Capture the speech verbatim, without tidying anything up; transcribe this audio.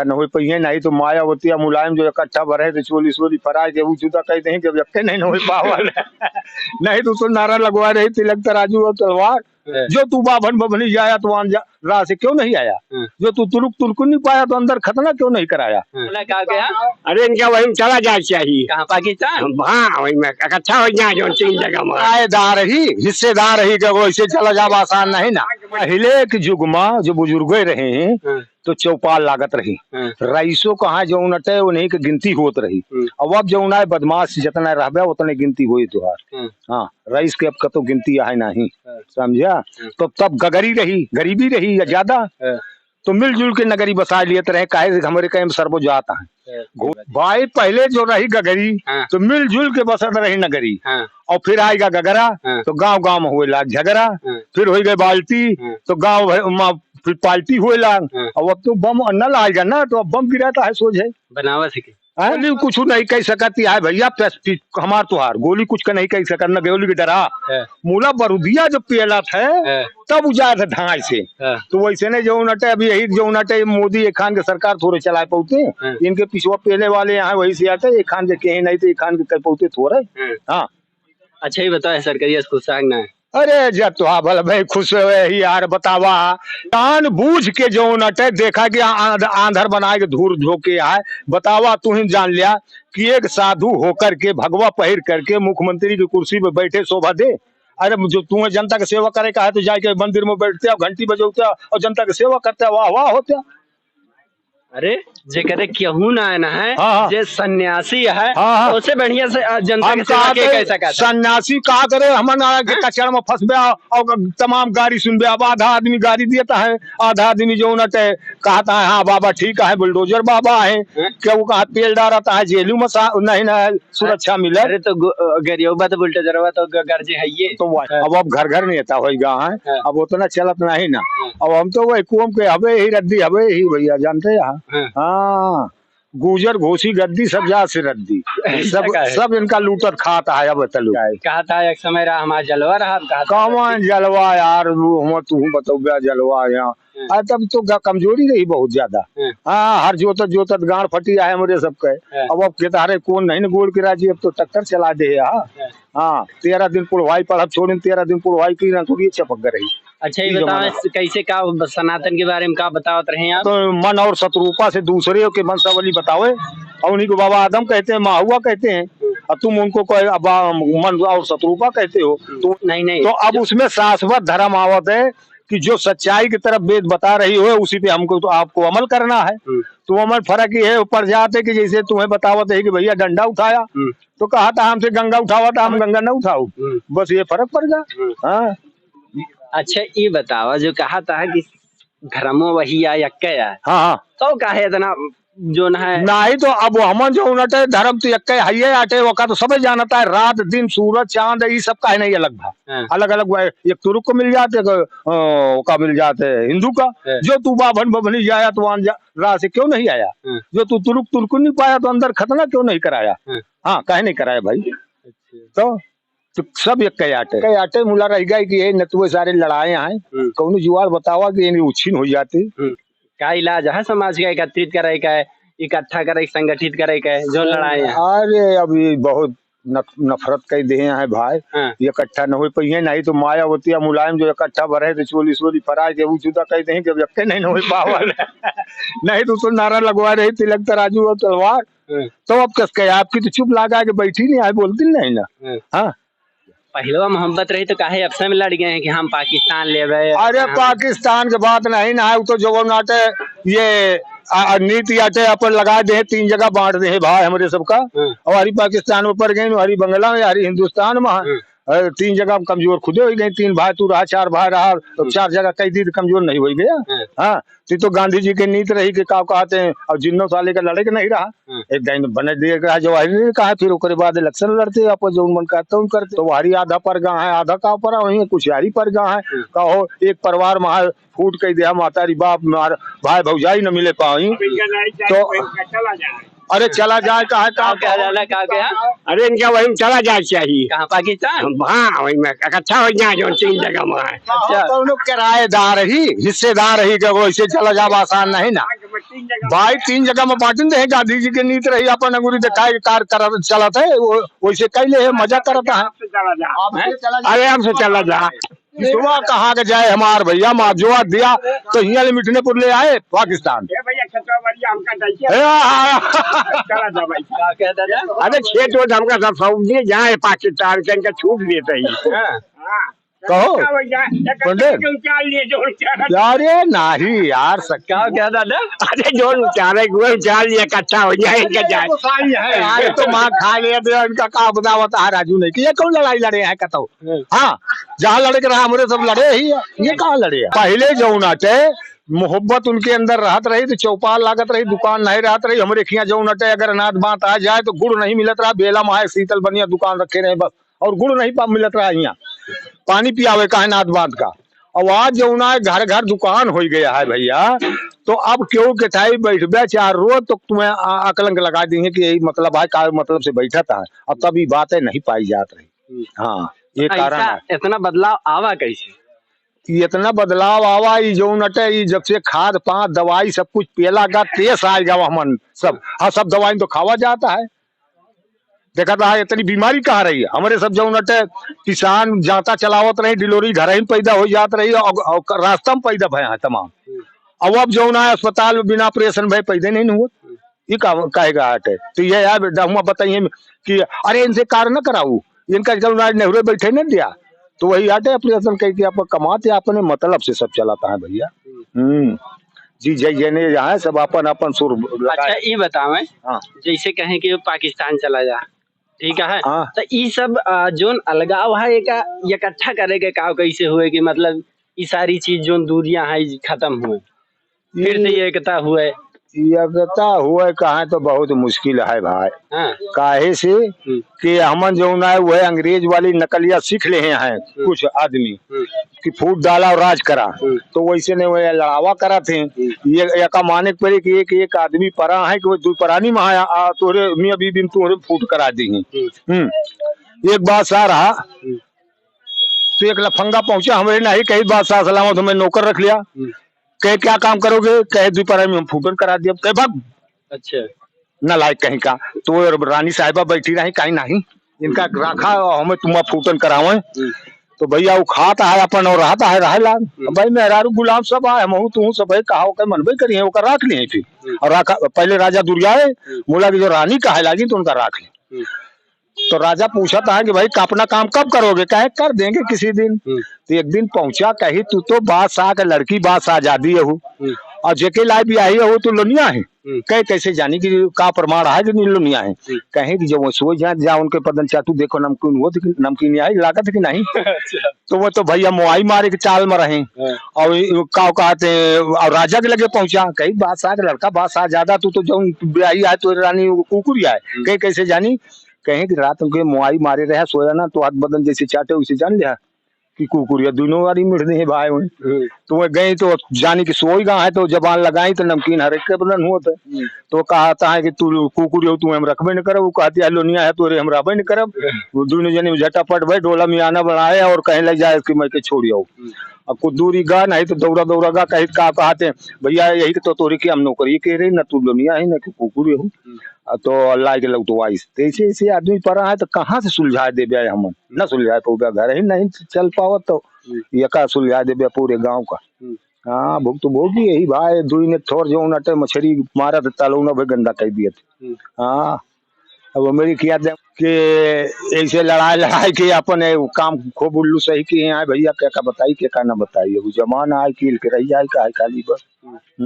न होइ पइहें, नहीं तो मायावती या मुलायम जो इकट्ठा भरे तो चोली सोली फराए के ऊ जुदा कह दें कि अब यक्के नहीं न होइ पावल। नहीं तो, तो नारा लगवा रही, तिलक तराजू और तलवार, हैं। जो तू बाभन बभनी जाया तो आन जा, राह से क्यों नहीं आया? हैं। जो तू तुरुक तुरकुनी पाया तो अंदर खतना क्यों नहीं कराया? हैं। बोला का गया? अरे इनका वहीं चला जाए चाहिए। कहाँ, पाकिस्तान? हाँ, वहीं में इकट्ठा हो जाए जो तीन जगह में। हिस्सेदार ही, हिस्सेदार ही कि वो ऐसे चला जावा आसान नहीं ना। पहले के युग में जो बुजुर्ग रहे हैं, हैं। तो चौपाल लागत रही। हाँ। रईसो कहाँ जौन अटे, उन्हीं के गिनती होत रही। हम्म। अब, अब जौन आए बदमाश जितना रहबे, उतने गिनती होई तुहार। हाँ। हाँ, रईस के अब कतो गिनती आहे नाही। हाँ। समझा? हाँ। तो तब गगरी रही, गरीबी रही या ज्यादा, हाँ। तो मिलजुल के नगरी बसा लियत रहे, काहे से हमरे कहे में सर्वो जात है। हाँ। घो-, भाई पहले जो रही गगरी, हाँ। तो मिलजुल के बसत रही नगरी। हाँ। और फिर आएगा गगरा, हाँ। तो गांव गांव में हुए लाग झगरा, हाँ। फिर होई गए बाल्टी, हाँ। तो गांव भर में फिर पाल्टी होए लाग। हाँ। अब, अब तो बम नल आएगा ना, तो अब बम गिराता है सोझे। बनावत है कि? हाँ? गोली कुछ नहीं कह सकत है भैया, प्लस पी-, हमार तुहार गोली कुछ का नहीं कह सकत, न गोली के डरा। हाँ। मूला बरुदिया जो पियला थे, हाँ। तब उ जाए थे धांय से। हाँ। तो वैसे नहीं जो उनटे, अभी यही जो उनटे मोदी एक खान के सरकार थोड़े चलाए पौते, हाँ। इनके पिछुआ पहले वाले यहाँ वही से आते, एक खान के कहे नहीं तो एक खान के कह पौते थोड़े। हाँ। हाँ। अच्छा, ये बताओ, सरकरिया से खुश है कि ना? अरे, जब तो हाँ, भला भाई, खुश हुए ही यार, बतावा। जान बूझ के जो नटे देखा कि आंध-, आंधर बनाए के धूर झोंके आए, बतावा, तू ही जान लिया कि एक साधु होकर के, भगवा पहिर करके मुख्यमंत्री की कुर्सी पे बैठे शोभा दे। अरे, जो तुम्हें जनता के सेवा करे का है, तो जाके मंदिर में बैठते हो, घंटी बजौते हो और जनता के सेवा करते हो, वाह, वाह होते हो। अरे, जेकरे केहू ना आए ना है, हाँ, हाँ। जे सन्यासी है, हाँ, हाँ। ओसे बढ़िया से, अ, जनता हम के सेवा कहा के थे, कह सकत है? सन्यासी कहा करे, हमन आ के हाँ? कचरा में फंसबे आ, और तमाम गारी सुनबे। अब आधा आदमी गारी देता है, आधा आदमी जो उनटे कहता है, "हाँ बाबा, ठीक है, बुलडोजर बाबा है।" हाँ? क्या वो कहा तेल डालता है, जेलू में सा-, नहीं ना है, सुरक्षा मिले। अरे तो गो-, अ, गरियौबा तो बुलडोजरवा तो ग-, गरजे है ये। तो वह, हाँ। अब, अब घर घर नेता होइ गया है, हाँ। अब उतना चलत नहीं ना। हाँ। अब हम तो वही कोम के हवे ही रद्दी हवे ही भैया, जानते हैं? हाँ। हाँ, गुजर घोसी गद्दी सब जा से रद्दी। ऐसा सब, का है? सब इनका लूटत खात है अब तलु। कहा था एक समय रहा हमारा जलवा रहा, अब कहा था कौन जलवा यार, वो हम तू बतौबा जलवा यहाँ। हाँ। आ, तब तो ग-, कमजोरी रही बहुत ज्यादा। हाँ। हाँ, हर जोतत जोतत गांड फटी आए हमरे सबके। हाँ। अब, अब केतारे कौन नहीं न गोड़ के राजी, अब तो ट्रैक्टर चला दे है, हाँ। हाँ। हाँ, तेरह दिन पुलवाई पड़ब छोड़िन, तेरह दिन पुलवाई की ना थोड़ी चपक गई। अच्छा, ये ई बताओ, जमाना। इस, कैसे का ब-, सनातन के बारे में का बतावत रहे आप? तो मन और शत्रुपा से दूसरे के वंशावली बतावे, और उन्हीं को बाबा आदम कहते हैं, माहुआ कहते हैं, और तुम उनको कह-, अब, आ, मन और शत्रुपा कहते हो। तो, नहीं, नहीं। तो अब जो उसमें शाश्वत धर्म आवत है, कि जो सच्चाई की तरफ वेद बता रही हो, उसी पे हमको तो आपको अमल करना है। हम्म। तो अमल फर्क ये है, ऊपर जाते कि जैसे तुम्हें बतावत है कि भैया डंडा उठाया, हम्म। तो कहा था हमसे गंगा उठावा था, हम गंगा न उठाओ। हम्म। बस ये फर्क पड़ गया। हम्म। हाँ। अच्छा, ये बतावा, जो कहा था कि धर्मो वही आ, यक्के आ। हाँ, हाँ। तो काहे इतना जो न है। नाही तो अब हमन जो उनटे धर्म तो यक्के हइये आटे, ओका तो सबे जानता है, रात दिन सूरज चांद ई सब काहे नहीं अलग भा। हाँ। अलग अलग बा, एक तुरुक को मिल जाते, एक, अ, ओका मिल जाते हिंदू का। हाँ। जो तू बाभन बभनी जाया तो आन जा, राह से क्यों नहीं आया? हाँ। जो तू तुरुक तुरकुनी पाया तो अंदर खतना क्यों नहीं कराया? हाँ। हाँ, काहे नहीं कराया भाई? अच्छा। तो तो सब यक्के आटे। यक्के आटे मुला रह गए कि ये नतुए सारे लड़ाए हैं। हम्म। कौनो जुआड़ बतावा कि इन्हें उछिन हो जाते। हम्म। का इलाज है समाज का एकत्रित करे का, इकट्ठा करे, संगठित करे का, जो लड़ाए हैं? अरे, अब ये बहुत नफ-, नफरत कह दे हैं भाई। हाँ। ये इकट्ठा न हो पाइए, नहीं तो मायावती या मुलायम जो इकट्ठा भरे तो चोली सोली फराए के वो जुदा कह दे हैं कि अब यक्के नहीं न हो पावल। नहीं तो, तो नारा लगवा रही तिलक तराजू और तलवार। हाँ। तो अब कस के आपकी तो चुप लागा के बैठी नहीं, आए बोलती नहीं ना। हाँ। हाँ। पहिलवा मोहब्बत रही तो काहे आपसे में लड़ गए हैं कि हम पाकिस्तान लेबे, अरे हम पाकिस्तान के बात नहीं ना है, वो तो जो नाटे ये आ, आ, नीति आटे अपन लगा दे, तीन जगह बांट दे भाई हमरे सबका। हाँ। और हरी पाकिस्तान में पड़ गए, हरी बंगला में, हरी हिंदुस्तान में। हाँ। अरे, तीन जगह कमजोर खुदे हो गए, तीन भाई तू रहा, चार भाई रहा, तो हम्म। चार जगह कई दिन कमजोर नहीं हो गया। हाँ। हाँ, तो, तो गांधी जी के नीत रही कि का कहते हैं, और जिन्नो साले का लड़े के नहीं रहा, हाँ। एक दिन बने दे रहा जवाहरी ने कहा, फिर ओकरे बाद इलेक्शन लड़ते, आपस जो मन करते, उन करते, तो हरी आधा पर गा है, आधा का पर वहीं कुछ हरी पर गा है, हाँ। कहो एक परिवार में है, फूट कह दिया, माता री बाप मार, भाई भौजाई न मिले पाई। अब इनका नहीं चाहिए, तो कोई इनका चला जाए। अरे चला जाए, कहा, का कहा दादा, का कहा? अरे इनका वहीं चला जाए चाहिए। कहाँ, पाकिस्तान? हाँ, वहीं में इकट्ठा हो जाए, जो तीन जगह में है। अच्छा। कौनो किराएदार ही, हिस्सेदार ही, कि वैसे चला जाए, आसान नहीं ना। भाई, तीन जगह में बांटन दे, गांधी जी के नीत रही, अपन अंगूरी दिखाए के कार कर चलत है, वो वैसे कैले है, मजा करता है। अरे हमसे चला जा। सुबह कहा के जाए हमार भैया, मार जो दिया, तो हियाँ ले मिठनेपुर ले आए, पाकिस्तान। ए भैया, खतरा बढ़िया, हमका दइए। ए, आ, आ। चला जा भाई। का कहता था? अरे खेत वेत हमका सब सौंप दिए, जाए पाकिस्तान के, इनका छूट देते ही। हाँ। हाँ। कहो। चला भैया, एक पंडित। एक उनचाल लिए, जो उनचाल। अरे नहीं यार, सक- का कहता था? अरे जो उनचाल है, वो उनचाल लिए, इकट्ठा हो जाए, इनका जाए। सारी है यार, तो मार खा ले, दे, इनका का बतावत है राजू नहीं कि ये कौन लड़ाई लड़े हैं, कतौ। हाँ, जहाँ लड़े के रहा, हमरे सब लड़े ही है। ये कहाँ लड़े हैं? पहिले जौन अटे, मोहब्बत उनके अंदर रहत रही, तो चौपाल लागत रही, दुकान नहीं रहत रही। हमरे खियाँ जौन अटे, अगर अनाथ बात आ जाए, तो गुड़ नहीं मिलत रहा, बेला में आए, शीतल बनिया दुकान रखे रहे बस, और गुड़ नहीं पा-, मिलत रहा हियाँ। पानी पियावे काहे नाथ बात का। और आज जौन आए, घर घर दुकान हो गया है भैया, तो अब क्यों के थाई बैठबे चार रोज, तो तुम्हें आ-, अकलंक लगा देंगे कि यही मतलब है, का मतलब से बैठा था। अब तब ये बातें नहीं पाई जात रही। हम्म। हाँ, ये तो कारण ऐसा है। इतना बदलाव आवा कैसे? ये इतना बदलाव आवा, ई जौन अटे, ई जब से खाद पात, दवाई, सब कुछ पेला का, तेज आ गवा हमन सब। हाँ, सब दवाई तो खावा जाता है। देखा था, इतनी बीमारी कहाँ रही है? हमरे सब जौन अटे, किसान जाता चलावत रही, डिलोरी घर ही पैदा हो जात रही, और, और रास्ता में पैदा भया है तमाम। अब, अब जौन आए अस्पताल में बिना ऑपरेशन भए पैदा नहीं हुआ। ये का, काहे का हट है? तो ये यार, बेटा, हुआ बताइए कि अरे, इनसे कार न कराऊ, इनका जब आज नेहरू बैठे न दिया, तो वही हट है, अपने असल कह के आप कमाते, अपने मतलब से सब चलाता है भैया। हम्म। जी, जय जने यहाँ है, सब अपन, अपन सुर लगा अच्छा, है। ये बतावें, हाँ। जैसे कहें कि पाकिस्तान चला जा, ठीक है? हाँ। तो ई सब, आ, जोन अलगाव है, एका इकट्ठा करे के का कैसे हुए कि मतलब ई सारी चीज जोन दूरियां हैं, ई खत्म हुए? फिर से ई ये एकता हुए। एकता हुए कहाँ तो बहुत मुश्किल है भाई। हाँ। काहे से हम्म। कि हमन जौन है वह अंग्रेज वाली नकलिया सीख ले हैं हम्म। कुछ आदमी हम्म। कि फूट डाला और राज करा, हम्म। तो वैसे नहीं वह लड़ावा करा थे। हम्म। ये एका माने के पड़े कि एक, एक आदमी परा है कि वो दो परानी में आया, आ, तोहरे मियाँ बीबी में तोहरे फूट करा दी हैं। हम्म। हम्म। एक बादशाह रहा, हम्म। तो एक लफंगा पहुंचा हमरे नहीं कही बादशाह सलामत हमें नौकर रख लिया। हम्म। कहे, "क्या काम करोगे?" कहे, "दो परानी में हम फूटन करा दिया।" कहे, "भाग।" अच्छा। नालायक कहीं का। तो वो रानी साहिबा बैठी रही, कहीं नहीं, "इनका राखा और हमें तुम फूटन करावें।" हम्म। तो भैया वो खाता है अपन और रहता है, रहे लाग। हम्म। भाई मेहरारू गुलाम सब आए, हम तू सब है, कहा ओके मनबे करी है, ओकर राख लिए फिर। हम्म। और राखा, पहले राजा दुरियाए, हम्म। बोला कि जो रानी कहे लागी तो उनका राख ले। हम्म। तो राजा पूछा था कि भाई, अपना काम कब करोगे? कहे, "कर देंगे किसी दिन।" हम्म। तो एक दिन पहुंचा, कही, "तू तो बादशाह के लड़की, बादशाह आजादी है हो, हम्म। और जेके लाए भी आई है हो, तू लोनिया है।" हम्म। कहे, "कैसे जानी कि का प्रमाण है कि नहीं लोनिया है?" हम्म। कहे कि जब वो सोच जाए, जा उनके पदन चाटू, देखो नमकीन हो, नमकीन आई लागत है कि नहीं? अच्छा। तो वो तो भैया मोआई मारे के चाल में रहे। हाँ। और ये का कहते हैं, और राजा के लगे पहुंचा, कही, "बादशाह के लड़का, बादशाह ज्यादा, तू तो जौन ब्याही आए तो रानी कुकुर आए।" हम्म। कहे, "कैसे जानी?" कहे कि रात के मोआई मारे रहे, सोया ना, तो हाथ बदन जैसे चाटे, वैसे जान लिया कि कुकुर या दोनों वाली मिट दे भाई हुए। हम्म। तो वह गए तो जानी कि सोई गा है, तो जबान लगाई तो नमकीन हर एक के बदन हुआ था। हम्म। तो कहता है कि "तू कुकुर हो, तू हम रखबे न करब।" वो कहती है, "लोनिया है तोरे, हम रहबे न करब।" हम्म। वो दोनों जने झटापट भाई डोला में आना बढ़ाए और कहे लग जाए कि मैं के छोड़ आओ। हम्म। अब कुछ दूरी गा, नहीं तो दौड़ा दौड़ा गा, कहे का कहते हैं, "भैया यही तो तोरे के हम नौकरी के रहे, ना तू लोनिया है, ना कि कुकुर हो।" हम्म। आ, तो अल्लाह के लौटवाइस। तो ऐसे, ऐसे आदमी परा है, तो कहाँ से सुलझा देबे हमन? न सुलझा पाउबे, घर ही नहीं चल पावत, तो हम्म। ये का सुलझा देबे पूरे गाँव का? हम्म। हाँ, भुगत भोगी यही भाई, दुई ने थोर जौन अटे मछरी मारत, तलौना भी गंदा कर दिए थे। हम्म। हाँ, अब मेरी क्या दे के ऐसे लड़ाई, लड़ाई के अपन ये काम खूब उल्लू सही किए हैं भैया, क्या का बताई, क्या का ना बताई, अब जमाना आए, कील के रह जाए, का है खाली बस। हम्म।